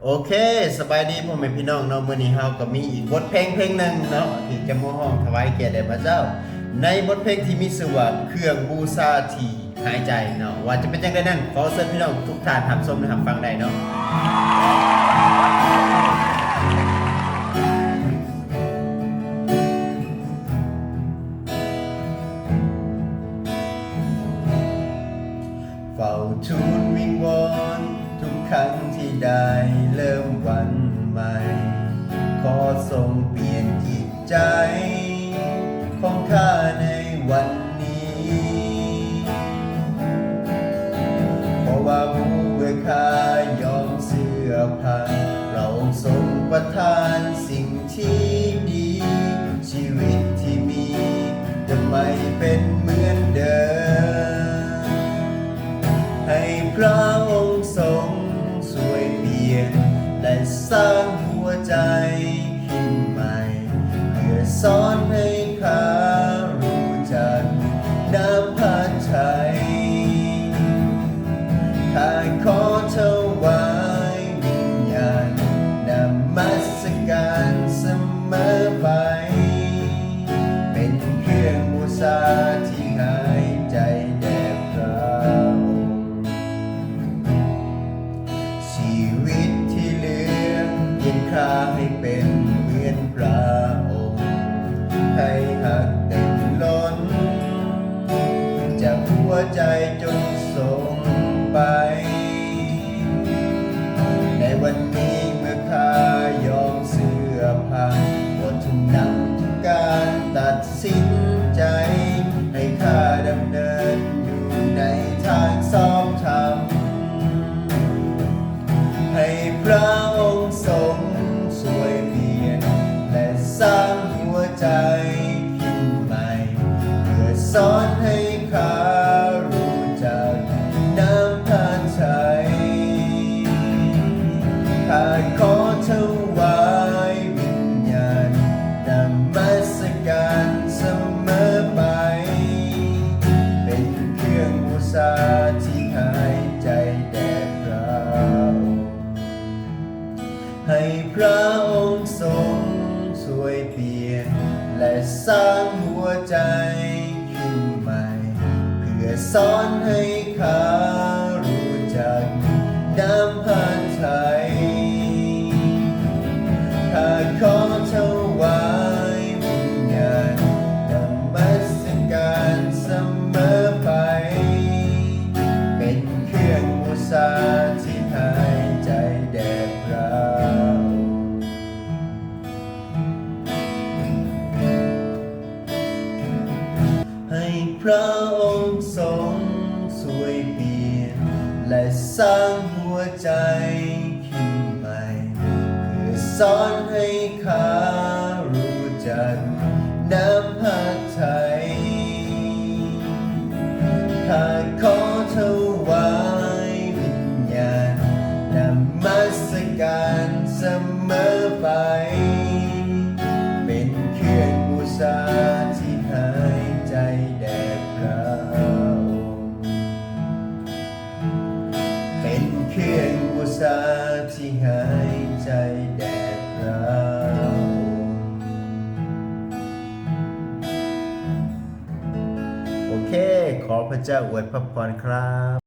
ໂອເຄ ສະບາຍດີພໍ່ແມ່ພີ່ນ້ອງເນາະ, ມື້ນີ້ເຮົາກໍມີອີກບົດເພງເພງໜຶ່ງເນາະ ທີ່ຈະມາຮ້ອງຖວາຍແກ່ແດ່ພະເຈົ້າ ໃນບົດເພງທີ່ມີຊື່ວ່າ ເຄື່ອງບູຊາທີ່ຫາຍໃຈເນາະ. ວ່າຈະເປັນຈັ່ງໃດນັ້ນ ຂໍເຊີນພີ່ນ້ອງທຸກທ່ານຮັບຊົມ ແລະ ຮັບຟັງໄດ້ເນາະ. ເຝົ້າທູນວິງວອນທຸກຄັ້ງທີ່ໄດ້ເລີ່ມວັນໃໝ່, ຂໍຊົງປ່ຽນຈິດໃຈຂອງຂ້າໃນວັນນີ້, ເພາະວ່າຮູ້ເມື່ອຂ້າຍອມເຊື່ອຟັງ, ພະອົງຊົງປະທານສິ່ງ ທີ່ດີ, ຊີວິດທີ່ມີຈະໃໝ່ເປັນເໝືອນເດີມ. ໃຫ້ພະອົງຊົງຊ່ວຍປ່ຽນ ແລະ ສ້າງຫົວໃຈຂຶ້ນໃໝ່, ເພື່ອສອນໃຫ້ຂ້າຮູ້ຈັກນ້ຳພະໄທ. ຂ້າຂໍຖວາຍວິນຍານນະມັດ ສະການສະເໝີໄປ, ເປັນເຄື່ອງບູຊາທີ່ຫາຍໃຈແດ່ພະອົງ. ຊີວິດທີ່ເຫຼືອປ່ຽນຂ້າໃຫ້ເປັນເໝືອນພະອົງ, ໃຫ້ຮັກເຕັມລົ້ນຈາກຫົວໃຈຈົນຊົງໄປ. ໃນວັນນີ້ເມື່ອຂ້າຍອມເຊື່ອຟັງ ບໍ່ຖືກນຳທຸກການຕັດສິນໃຈ, ໃຫ້ຂ້າດຳເນີນຢູ່ໃນທາງຊອບທຳ. ໃຫ້ພະອົງຊົງຊ່ວຍປ່ຽນ ແລະ ສ້າງຫົວໃຈຂຶ້ນໃໝ່, ເພື່ອສອນໃຫ້ ຂ້າຮູ້ຈັກນ້ຳພະໄທ. ຂ້າຂໍຖວາຍວິນຍານນະມັດສະການສະເໝີໄປ, ເປັນເຄື່ອງບູຊາທີ່ຫາຍໃຈແດ່ພະອົງ. ໃຫ້ພະອົງຊົງຊ່ວຍປ່ຽນ ແລະ ສ້າງຫົວໃຈຂຶ້ນໃໝ່, ເພື່ອສອນໃຫ້ຂ້າຮູ້ຈັກນ້ຳພະໄທ. ຂ້າຂໍຖວາຍວິນຍານນະມັດສະການສະເໝີໄປ, ເປັນເຄື່ອງບູຊາທີ່ຫາຍໃຈແດ່ພະອົງ. ໃຫ້ພະອົງຊົງຊ່ວຍປ່ຽນ ແລະ ສ້າງຫົວໃຈຂຶ້ນໃໝ່, ເພື່ອສອນໃຫ້ຂ້າຮູ້ຈັກນ້ຳພະໄທ. ຂ້າຂໍຖວາຍວິນຍານນະມັດສະການສະເໝີໄປ, ເປັນເຄື່ອງບູຊາທີ່ຫາຍໃຈແດ່ພະອົງ, ເປັນເຄື່ອງບູຊາທີ່ຫາຍໃຈແດ່ພະອົງ. ໂອເຄ ຂໍພະເຈົ້າອວຍພະພອນຄັບ.